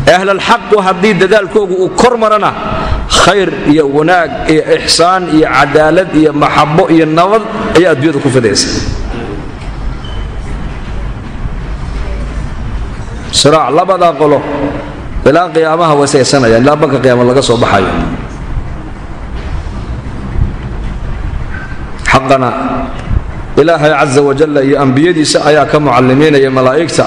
Ahlalxaqu haddii dadaalkoogu uu kor marana, khayr iyo wanaag iyo ixsaan iyo cadaalad iyo maxabo iyo nabad ayaa adduunyada ku fidaysa. Siraac labadaa qolo ilaa qiyaamaha wasaysanayaan, ilaa banka qiyaama laga soo baxayo. Xaqana Ilaahay casa wajalla iyo ambiyadiisa ayaa ka mucallimiinaya malaa'igta.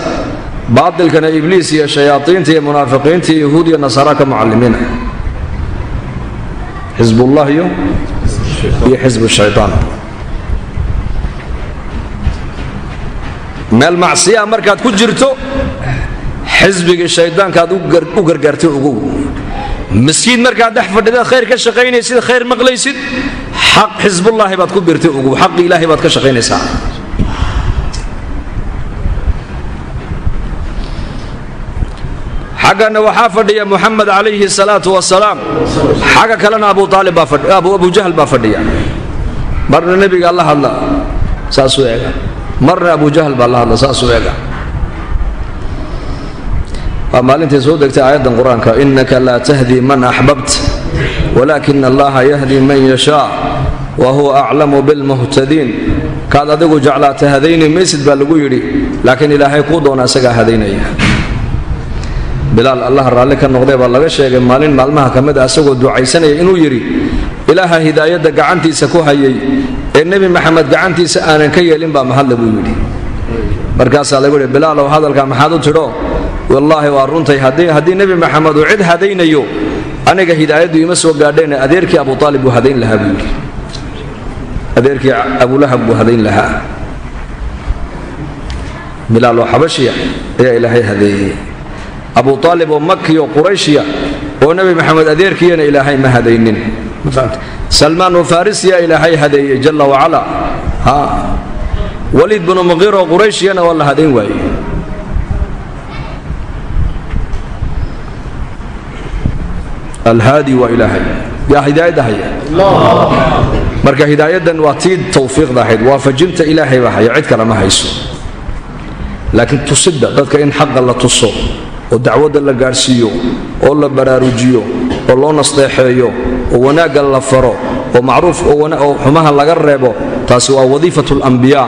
Baatilkana ibliis iyo shayaaiinta iyo munaafiqiinta iyo yahuud iyo nasaara ka mucalimiina. Xisbullah iyo xisbu shaytaan. Meel macsiyaa markaad ku jirto xisbigii shaydaankaad u gargaartay ogow. Miskiin markaad dhex fadhidaad khayr ka shaqaynaysid, khayr maqlaysid, xaq xisbullaahi baad ku birtay ogow, xaqi ilaahay baad ka shaqaynaysaa. Xaggana waxaa fadhiya Muxamed calayhi salaatu wasalaam, xagga kalena Abu Aalib baa fadhiya, Abu Jahl baa fadhiya. Marna nebiga la hadla saasuu eega, marna Abu Jahl baa la hadla saasuu eega. Waa maalintay soo degtay aayaddan qur-aanka, innaka laa tahdi man axbabt walaakina allaha yahdi man yashaa wa huwa aclamu bilmuhtadiin. Kaad adigu jeclaata hadayni maysid baa lagu yidhi, laakiin ilaahay kuu doona isagaa hadaynaya. Bilaal allah raalli ka noqday baa laga sheegay maalin maalmaha ka mid a isagoo ducaysanaya inuu yidhi, ilaaha hidaayadda gacantiisa ku hayay ee nebi Maxamed gacantiisa aanan ka yeelin baa mahadle buu yidhi. Markaasaa lagu yidhi, Bilaalow hadalkaa maxaad u tidho? Wallaahi waa runtay, haddii nebi Maxamed uu cid hadaynayo aniga hidaayaddu ima soo gaadheene adeerkii Abu Aalib buu hadayn lahaa buu yidhi, adeerkii Abulahab buu hadayn lahaa. Bilaal oo xabashiya ayaa ilaahay hadeeyey. Abu Aalib oo makiyo qurayshiya oo nebi Maxamed adeerkiiyana ilaahay ma hadaynin. Salmaan oo farisiya ilaahay hadeeyey jalla wacala. Ha, Waliid binu Muqiir oo qurayshiyana waa la hadayn waayey. Alhaadi waa ilaahay, yaa hidaayadda haya. Marka hidaayaddan waa tii tawfiiqda ahayd, waafajinta ilaahay baa haya, cid kale ma hayso. Laakiin tusidda dadka in xaqa la tuso oo dacwadda la gaadhsiiyo oo la baraarujiyo oo loo nasteexeeyo oo wanaagga la faro oo macruuf oo xumaha laga reebo, taasi waa wadiifatu alambiyaa,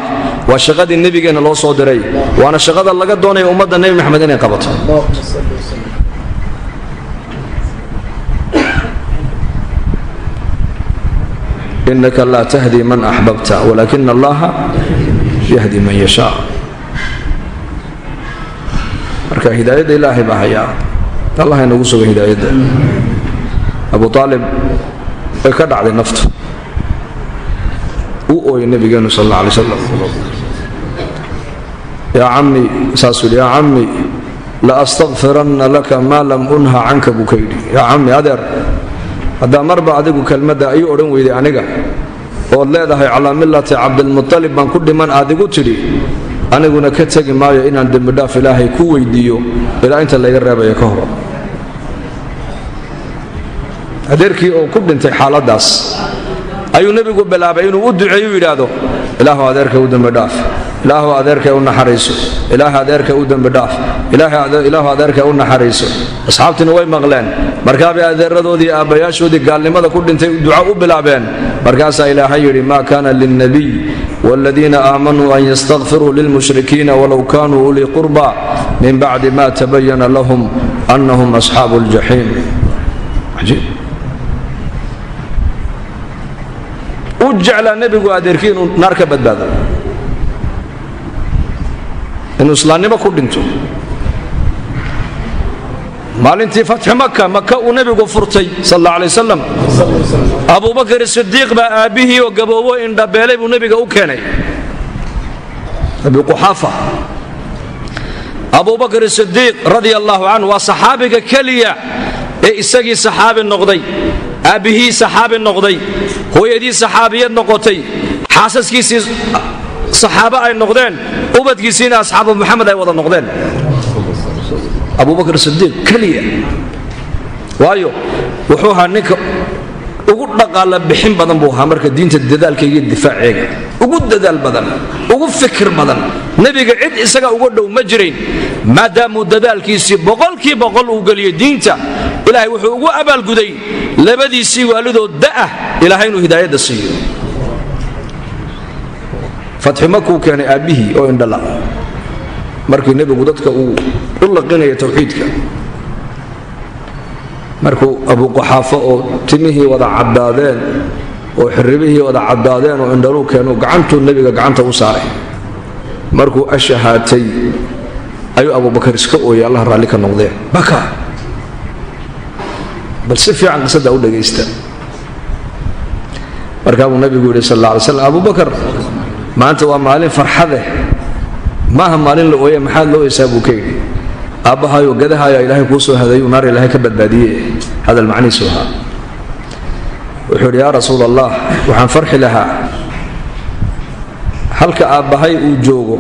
waa shaqadii nebigeenna loo soo diray, waana shaqada laga doonaya ummadda nebi Maxamed inay qabato. Inaka laa tahdi man axbabta walaakina allaha yahdi man yashaa. Marka hidaayadda ilaahay baa hayaa, allah inagu suga hidaayadda. Abu Aalib way ka dhacday naftu, uu ooyay nabigeenu sal alla alay slam. Yaa cammi, saasuu yidhi, yaa cammi la astakfiranna laka maa lam unha canka buu ka yidhi. Yaa cammi, adeer, haddaa marba adigu kelmadda ayuu odhan weyday aniga ood leedahay calaa millati Cabdilmutalib baan ku dhiman aad igu tidhi, aniguna ka tegi maayo inaan dembidhaaf ilaahay ku weydiiyo ilaa inta layga reebaya ka hor. Adeerkii oo ku dhintay xaaladdaas ayuu nebigu bilaabay inuu u duceeyu yidhaahdo, ilaahu adeerkay u dembidhaaf, ilaahu adeerkay u naxariiso, ilaahu adeerkay u dembidhaaf, ilaahu adeerkay u naxariiso. Asxaabtiina way maqleen, markaabay adeeradoodii aabbayaashoodii gaalnimada ku dhintay duco u bilaabeen. Markaasaa ilaahay yidhi, maa kaana lilnabiy waaladiina aamanuu an yastakfiruu lilmushrikiina walow kaanuu ulii qurba min bacdi ma tabayana lahum annahum asxaabu ljaxiim. Cajiib, u jeclaa nebigu adeerkii inuu naar ka badbaado, inuu islaamnimo ku dhinto. Maalintii fatxi Maka, Maka uu nebigu furtay sal alla alay wasalam, Abubakar Sidiiq baa aabbihii oo gaboobo indhabeelay buu nebiga u keenay, Abi Quxaafa. Abubakar Sidiiq radia allahu canhu waa saxaabiga keliya ee isagii saxaabi noqday, aabbihii saxaabi noqday, hooyadii saxaabiyad noqotay, xaasaskiisii saxaabo ay noqdeen, ubadkiisiina asxaabu Muxamed ay wada noqdeen. Abubakar Sidiiq keliya, waayo wuxuu ahaa ninka ugu dhaqaala bixin badan buu ahaa marka diinta dadaalkayga difaaceega ugu dadaal badan, ugu fikir badan. Nebiga cid isaga uga dhow ma jirayn. Maadaamuu dadaalkiisii 100% uu geliyey diinta, ilaahay wuxuu ugu abaalguday labadiisii waalidoo da'ah ilaahay inuu hidaayadda siiyo. Fatxi makuu keenay aabbihii oo indhala markii nebigu dadka uu u laqinaya tawxiidka. Markuu Abu Quxaafo oo timihii wada caddaadeen oo xirribihii wada caddaadeen oo indhaluu keenu gacantuu nebiga gacanta u saaray, markuu ashahaatay Ayuu Abubakar iska ooyay, Allah raalli ka noqdee. Baka. Bal si fiican qisada u dhagaysta. Markaa buu nabigu yidhi sal alla alay slam, Abubakar, maanta waa maalin farxade, maaha maalin la ooye, maxaad loo oysaa buu ka yidhi. Aabbahayo gadahayo ilaahay kuu soo hadayu, naar ilaahay ka badbaadiye, hadal macnihiisu ahaa. Wuxuu yidhi, yaa rasuul Allah, waxaan farxi lahaa halka aabbahay uu joogo,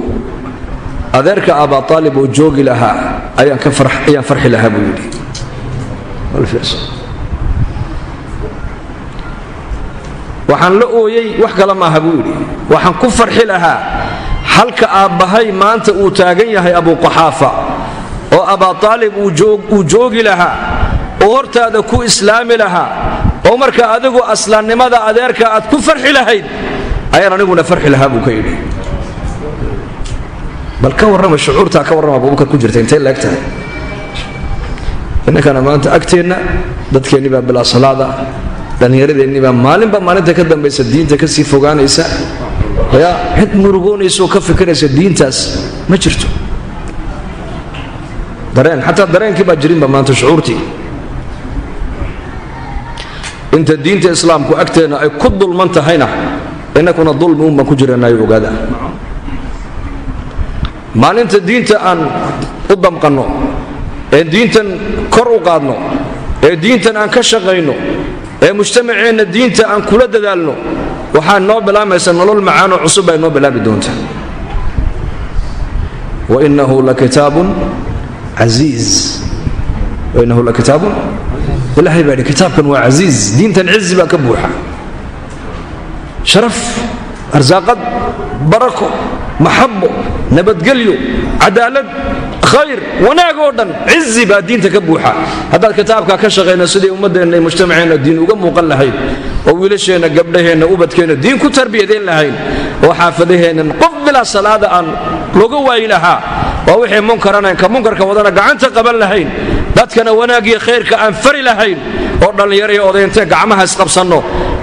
adeerka Abaa Aalib oo joogi lahaa ayaan ka ayaan farxi lahaa buu yidhi. Waxaan la ooyey wax kale maaha buu yidhi, waxaan ku farxi lahaa halka aabbahay maanta uu taagan yahay Abu Quxaafa oo Abaa Aalib uu joogi lahaa oo hortaada ku islaami lahaa, oo marka adigu aslaannimada adeerka aad ku farxi lahayd ayaan aniguna farxi lahaa buu ka yidhi. Bal ka warrama shucuurtaa, ka warrama Abubakar ku jirta intay leeg tahay. Innankana maanta agteenna dadkeennii baa bilaa salaada, dhallinyaradeenni baa maalinba maalinta ka dambaysa diinta kasii fogaanaysa. Yaa cid murugoonaysaoo ka fikiraysa diintaas ma jirto. Dareen, xataa dareenkii baa jirinba maanta, shucuurtii. Inta diinta islaamku agteenna ay ku dulman tahayna, innakuna dulmi un baan ku jiranayo, ogaada. Maalinta diinta aan u damqanno ee diintan kor u qaadno ee diintan aan ka shaqayno ee mujtamaceenna diinta aan kula dadaalno, waxaa noo bilaamaysa nolol macaanoo cusub bay noo bilaabi doontaa. Wainahu lakitaabun casiiz, wainahu lakitaabun, ilaahay baa yidhi kitaabkan waa casiiz. Diintan cizi baa ka buuxa, sharaf, arsaaqad, barako, maxabo, nabadgelyo, cadaalad, khayr, wanaag oo dhan, cizi baa diinta ka buuxa. Haddaad kitaabkaa ka shaqayno sidii ummaddeenna iyo mujtamaceenna diin uga muuqan lahayd, oo wiilasheenna, gabdhaheenna, ubadkeenna diin ku tarbiyadeen lahayn, oo xaafadaheennan qof bilaa salaada aan looga waayi lahaa, waa wixii munkarana ka munkarka wadana gacanta qaban lahayn, dadkana wanaagiyo khayrka aan fari lahayn, oo dhallinyaro iyo odayntee gacmaha isqabsanno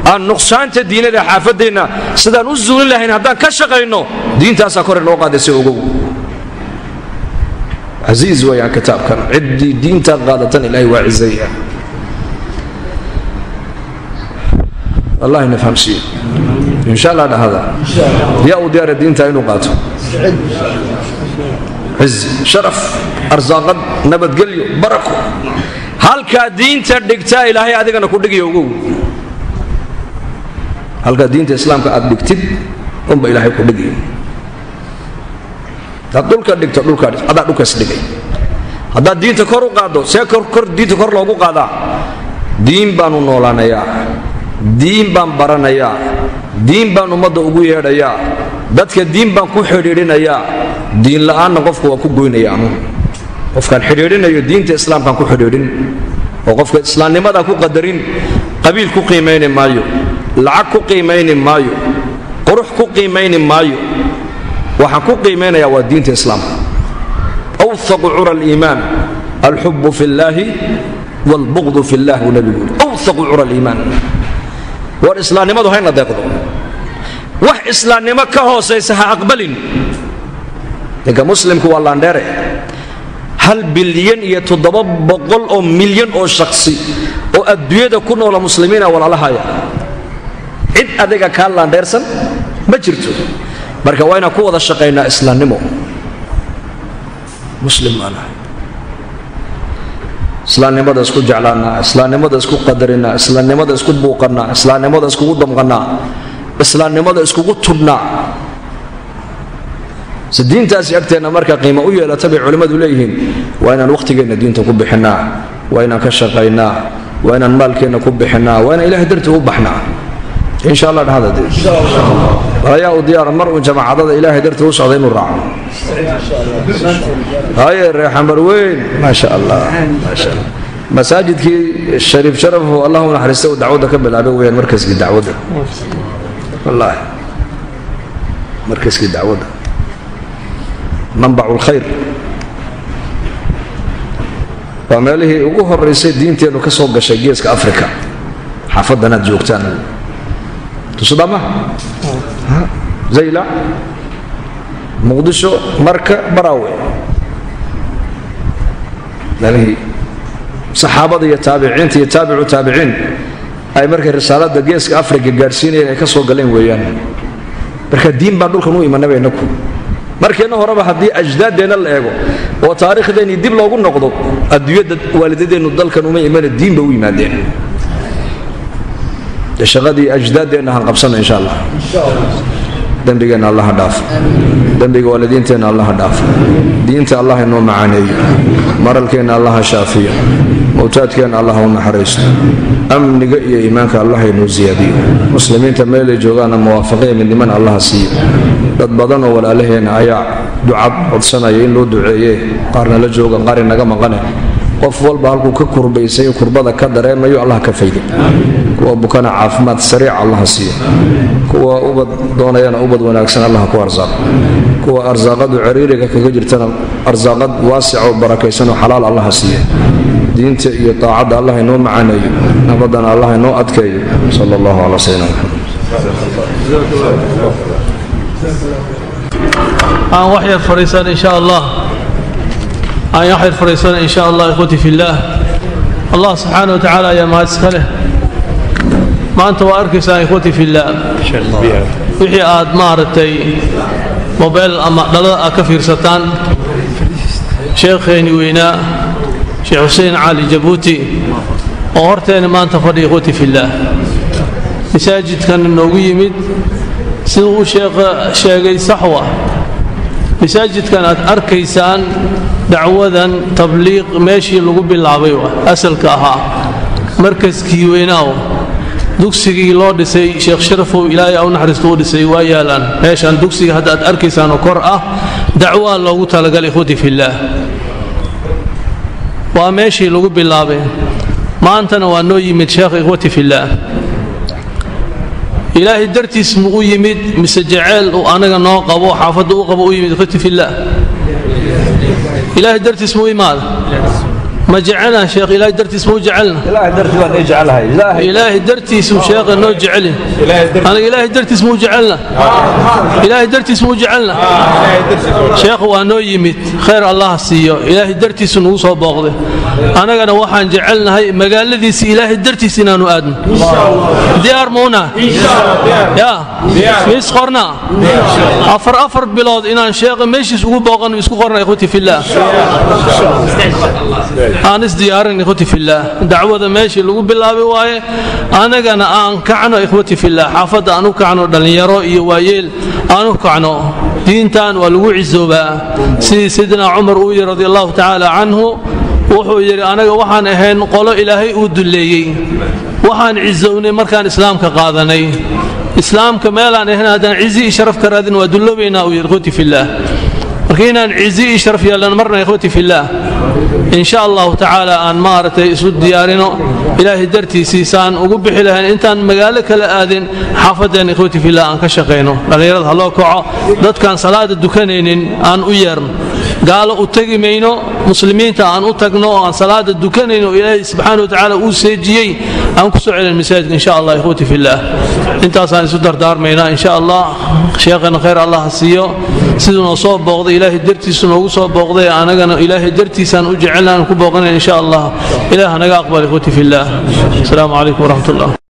aan nuqsaanta diinada xaafaddeenna sidaan u zuulin lahayn haddaan ka shaqayno, diintaasaa kor inoo qaadaysa. Ogow, casiiz weeyaan kitaabkan. Ciddii diintaa qaadatan ilaahay waa cizeeya. Allah ina fahamsiiyo, insha Allah. Dhahada, yaa uu diyaara diinta inuu qaato? Cizi, sharaf, arsaaqad, nabadgelyo, barako. Halkaa diinta dhigtaa ilaahay adigana ku dhigayo. Ogow, halkaa diinta islaamka aad dhigtid unba ilaahay ku dhigayo. Hadaad dhulka dhigto, dhulkaa adaa dhulkaas dhigay. Haddaad diinta kor u qaaddo, see kor diinta kor loogu qaadaa? Diin baanu noolaanayaa, diin baan baranayaa, diin baan ummadda ugu yeedhayaa, dadka diin baan ku xidhiidhinayaa. Diin la'aanna qofku waa ku goynaya. Anuun qofkaan xidhiidhinayo diinta islaamkaan ku xidhiidhin oo qofka islaamnimada ku qadarin. Qabiil ku qiimayni maayo, lacag ku qiimayni maayo, qurux ku qiimayni maayo, waxaan ku qiimaynayaa waa diinta islaamka. Awthaqu cura aliimaan alxubu fi llaahi waalbuqdu fi llah buu nabigu yidhi. Awthaqu cura aliimaan. War islaamnimadu hayna deeqdo, wax islaamnimo ka hoosaysa ha aqbalin. Ninka muslimku waa laandheere. 1.7 bilyan oo shaksi oo adduunyada ku noola muslimiina walaalahaya, cid adiga kaa laandheersan ma jirto. Marka waa inaan ku wada shaqaynaa islaamnimo. Muslim baan ahay, islaamnimada isku jeclaanaa, islaamnimada isku qadarinaa, islaamnimada isku buuqannaa, islaamnimada iskugu damqannaa, islaamnimada iskugu tudhnaa, si diintaasi agteenna marka qiimo u yeelata bay culimmadu leeyihiin. Waa inaan wakhtigeenna diinta ku bixinnaa, waa inaan ka shaqaynaa, waa inaan maalkeenna ku bixinnaa, waa inaan ilahay dartii u baxnaa. Insha Allah dhahada dee. Bal ayaa u diyaara mar uun jamaacadada ilaahay dartii u socda inuu raaco? Haye, reexamar weyn, maasha Allah, maasha Allah. Masaajidkii Shariif Sharafu, Allah u naxariista, uu dacwadda ka bilaabay weyaan, markaskii dacwadda, wallaahi, markaskii dacwadda, manbacu lkhayr. Waa meelihii ugu horeysay diinteennu ka soo gashay geeska Africa. Xaafaddan aad joogtaan tusudama, Zaylac, Muqdisho, Marka, Baraawe. Meelihii saxaabada iyo taabiciinta iyo taabicu taabiciin ay markay risaalada geeska Afrika gaadhsiinayeen ay ka soo galeen weeyaan. Marka diin baan dhulkan u imanaba innaku. Markeenna horeba haddii ajdaaddeenna la eego oo taariikhdeenii dib loogu noqdo, adduunyadda waalidadeennu dalkan uma imana, diin bay u yimaadeen. Dee shaqadii ajdaaddeenna han qabsana insha Allah. Dembigeenna allaha dhaaf, dembiga waalidiinteenna allaha dhaaf, diinta allah inoo macaaneeyo, maralkeenna allaha shaafiyo, mowtaadkeenna allah u naxariisto, amniga iyo iimaanka allah inoo siyaadiyo, muslimiinta meelay joogaanna muwaafaqiya midnimana allaha siiyo. Dad badan oo walaalaheenna ayaa ducad codsanaya in loo duceeye, qaarna la joogan, qaar inaga maqane. Qof walba halkuu ka kurbaysay kurbada ka dareemayo allah ka fayday. Kuwa bukana caafimaad sariic allaha siiyo, kuwa ubad doonayana ubad wanaagsan allah ku arsaaqo, kuwa arsaaqadu cariiriga kaga jirtana arsaaqad waasic oo barakaysan oo xalaal allaha siiya. Diinta iyo taacadda allah inoo macaaneeyo, nabadana allah inoo adkeeyo. Sala allahu calaa sayidina Maxamed.
Aan wax yar fadhiisan insha Allah, aan wax yar fadhiisan insha Allah. Ikhwati fillaah, Allah subxaana wa tacaala ayaa mahad iska leh. Maanta waa arkaysaa ikhwati fillaah, wixii aad maaragtay mobeel ama dhalada aad ka fiirsataan, sheekheeni weynaa Sheekh Xuseen Cali Jabuuti oo horteena maanta fadhiya ikhwati fillaah, masaajidkan noogu yimid. Siduu u sheekha sheegay saxwa, masaajidkan aad arkaysaan dacwadan tabliiq meeshii lagu bilaabay asalka ahaa, markaskii weynaaw, dugsigii loo dhisay Sheekh Sharafow Ilaahay au naxariisto u dhisay waa yaalaan meeshan. Dugsiga hadda aad arkaysaan oo kor ah dacwaa loogu talagalay ikhwati fillaah, waa meeshii lagu bilaabay. Maantana waa noo yimid sheekh ikhwati fillaah. Ilaahay dartiis mu u yimid mise jaceyl uu anaga noo qabo, xaafadda u qabo u yimid ikhwati fillaah? Ilaahay dartiis mu imaada? Ma jecelna sheekh? Ilaahay dartiis mu jecelna? Ilaahay dartiisuu sheekha noo jeceli. Aniga ilaahay dartiis muu jecelna? Ilaahay dartiis muu jecelna? Sheekh waa noo yimid, khayr allah siiyo, ilaahay dartiisu nagu soo booqday. Anagana waxaan jecelnahay magaaladiisi ilaahay dartiis inaanu aadno. Diyaar muuna ya mis qornaa 4 bilood inaan sheekha meeshiis ugu booqano isku qorna ikhwati fillaah? Aan isdiyaarin ikhwati fillaah. Dacwada meeshii lagu bilaabay waaye, anagana aan kacno ikhwati fillaah, xaafadda aan u kacno, dhallinyaro iyo waayeel aan u kacno. Diintan waa lagu cisoobaa. Sidii Sayidina Cumar uu yidhi radi allahu tacaala canhu, wuxuu yidhi: anaga waxaan ahayn qolo Ilaahay uu dulleeyey, waxaan cisownay markaan islaamka qaadanay. Islaamka meelaan ahayn haddaan cizi iyo sharaf ka raadin waa dulloobaynaa, uu yidhi ikhwati fillaah. Marka inaan cizi iyo sharaf yeelan marna ikhwati fillaah, insha allahu tacaala aan maaragtay isu diyaarino ilaahay dartiisii saan ugu bixi lahayn intaan magaalo kala aadin. Xaafadeen ikhwati fillah aan ka shaqayno, dhallinyarada ha loo kaco, dadkaan salaada dukanaynin aan u yeerno. Gaalo u tegi mayno, muslimiinta aan u tagno oo aan salaada dukanayno oo ilaahay subxaana wa tacaala uu seejiyey aan ku soo celin masaajidka insha Allah. Ikhwati fillah, intaasaan isu dardaarmaynaa insha Allah. Sheekhana khayr allah ha siiyo, siduu noo soo booqday ilaahay dartiisu noogu soo booqday, anagana ilaahay dartiisaan u jecelna aan ku booqanay insha Allah. Ilaah naga aqbal ikhwati fillah. Asalaamu calaykum waraxmat ullah.